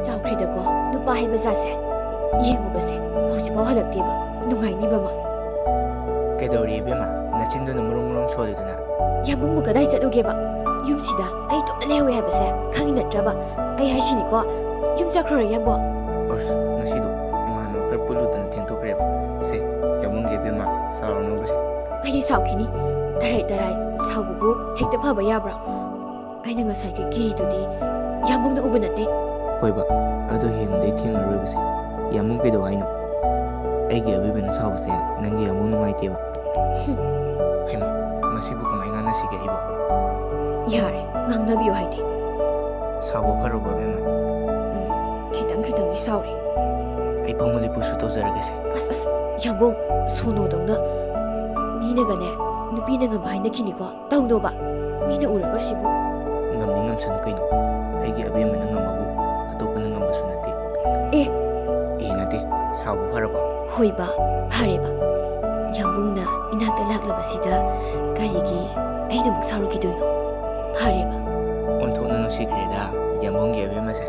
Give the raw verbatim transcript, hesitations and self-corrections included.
ꯆꯥꯎꯈ꯭ꯔꯦꯗꯀꯣ ꯅꯨꯄꯥ ꯍꯥꯏꯕ ꯖꯥꯠꯁꯦ꯫ ꯌꯦꯡꯉꯨꯕꯁꯦ, ꯍꯧꯖꯤꯛꯐꯥꯎ ꯍꯜꯂꯛꯇꯦꯕ꯫ ꯅꯨꯡꯉꯥꯏꯅꯤꯕ ꯃꯥ꯫ ꯀꯩꯗꯧꯔꯤ ꯏꯕꯦꯝꯃ? ꯅꯆꯤꯟꯗꯨꯅ ꯃꯔꯨꯝ ꯃꯔꯨꯝ ꯁꯣꯜꯂꯤꯗꯨꯅ꯫ ꯌꯥꯝꯕꯨꯡꯕꯨ ꯀꯗꯥꯏ ꯆꯠꯂꯨꯒꯦꯕ? ꯌꯨꯝꯁꯤꯗ ꯑꯩ ꯏꯇꯣꯝꯇ ꯂꯩꯍꯧꯋꯦ ꯍꯥꯏꯕꯁꯦ ꯈꯪꯉꯤ ꯅꯠꯇ꯭ꯔꯕ? ꯑꯩ ꯍꯥꯏꯁꯤꯅꯤꯀꯣ, ꯌꯨꯝ ꯆꯠꯈ꯭ꯔꯣꯏ ꯌꯥꯝꯕꯣ꯫ ꯑꯁ, ꯉꯁꯤꯗꯣ ꯏꯃꯥꯟꯅꯕ ꯈꯔ ꯄꯨꯜꯂꯨꯗꯅ ꯊꯦꯡꯗꯣꯛꯈ꯭ꯔꯦꯕ꯫ ꯁꯦ, ꯌꯥꯝꯕꯨꯡꯒꯤ ꯏꯕꯦꯝꯃ, ꯁꯥꯎꯔꯅꯨꯕꯁꯦ꯫ ꯑꯩꯗꯤ ꯁꯥꯎꯈꯤꯅꯤ꯫ ꯇꯔꯥꯏ ꯇꯔꯥꯏ, ꯁꯥꯎꯕꯕꯨ ꯍꯦꯛꯇ ꯐꯕ ꯌꯥꯕ꯭ꯔꯣ? ꯑꯩꯅ ꯉꯁꯥꯏꯒꯤ ꯀꯤꯔꯤꯗꯨꯗꯤ ꯌꯥꯝꯕꯨꯡꯅ ꯎꯕ ꯅꯠꯇꯦ꯫ ꯍꯣꯏꯕ, ꯑꯗꯣ ꯍꯌꯦꯡꯗꯩ ꯊꯦꯡꯅꯔꯣꯏꯕꯁꯦ꯫ ꯌꯥꯝꯕꯨꯡ ꯀꯩꯗꯧ ꯍꯥꯏꯅꯣ? ꯑꯩꯒꯤ ꯑꯕꯦꯝꯃꯅ ꯁꯥꯎꯕꯁꯦ ꯅꯪꯒꯤ ꯌꯥꯝꯕꯨꯡ ꯅꯨꯡꯉꯥꯏꯇꯦꯕ꯫ ꯍꯨꯝ꯫ ꯍꯩꯃꯥ, ꯃꯁꯤꯕꯨ ꯀꯃꯥꯏ ꯉꯥꯡꯅꯁꯤꯒꯦ ꯑꯩꯕꯣ? ꯌꯥꯔꯦ, ꯉꯥꯡꯅꯕꯤꯌꯨ ꯍꯥꯏꯗꯤ꯫ ꯁꯥꯎꯕ ꯐꯔꯕꯣ ꯑꯕꯦꯝꯃ? ꯎꯝ, ꯈꯤꯇꯪ ꯈꯤꯇꯪꯗꯤ ꯁꯥꯎꯔꯦ꯫ ꯑꯩ ꯐꯃꯨꯡ ꯂꯤꯞꯄꯨꯁꯨ ꯇꯧꯖꯔꯒꯦꯁꯦ꯫ ꯑꯁ, ꯑꯁ, ꯌꯥꯝꯕꯨꯡ, ꯁꯣꯅꯣꯗꯧꯅ ꯃꯤꯅꯒꯅꯦ, ꯅꯨꯄꯤꯅ ꯉꯝꯕ ꯍꯥꯏꯅꯈꯤꯅꯤꯀꯣ꯫ ꯇꯧꯅꯣꯕ, ꯃꯤꯅ ꯎꯔꯒ ꯁꯤꯕꯨ꯫ ꯉꯝꯅꯤ ꯉꯝꯁꯅꯨ ꯀꯩꯅꯣ, ꯑꯩꯒꯤ ꯑꯕꯦꯝꯃꯅ ꯉꯝꯃꯕꯨ ꯑꯇꯣꯞꯄꯅ ꯉꯝꯕꯁꯨ ꯅꯠꯇꯦ꯫ ꯑꯦ꯫ ꯑꯦ ꯅꯠꯇꯦ, ꯁꯥꯎꯕ ꯐꯔꯕꯣ? ꯍꯣꯏꯕ, ꯐꯔꯦꯕ꯫ ꯌꯥꯝꯕꯨꯡꯅ ꯏꯅꯥꯛꯇ ꯂꯥꯛꯂꯕꯁꯤꯗ ꯀꯔꯤꯒꯤ ꯑꯩꯅ ꯑꯃꯨꯛ ꯁꯥꯎꯔꯨꯈꯤꯗꯣꯏꯅꯣ? ꯐꯔꯦꯕ꯫ ꯑꯣꯟꯊꯣꯛꯅ ꯅꯨꯡꯁꯤꯈ꯭ꯔꯦꯗ ꯌꯥꯝꯕꯨꯡꯒꯤ ꯑꯕꯦꯝꯃꯁꯦ꯫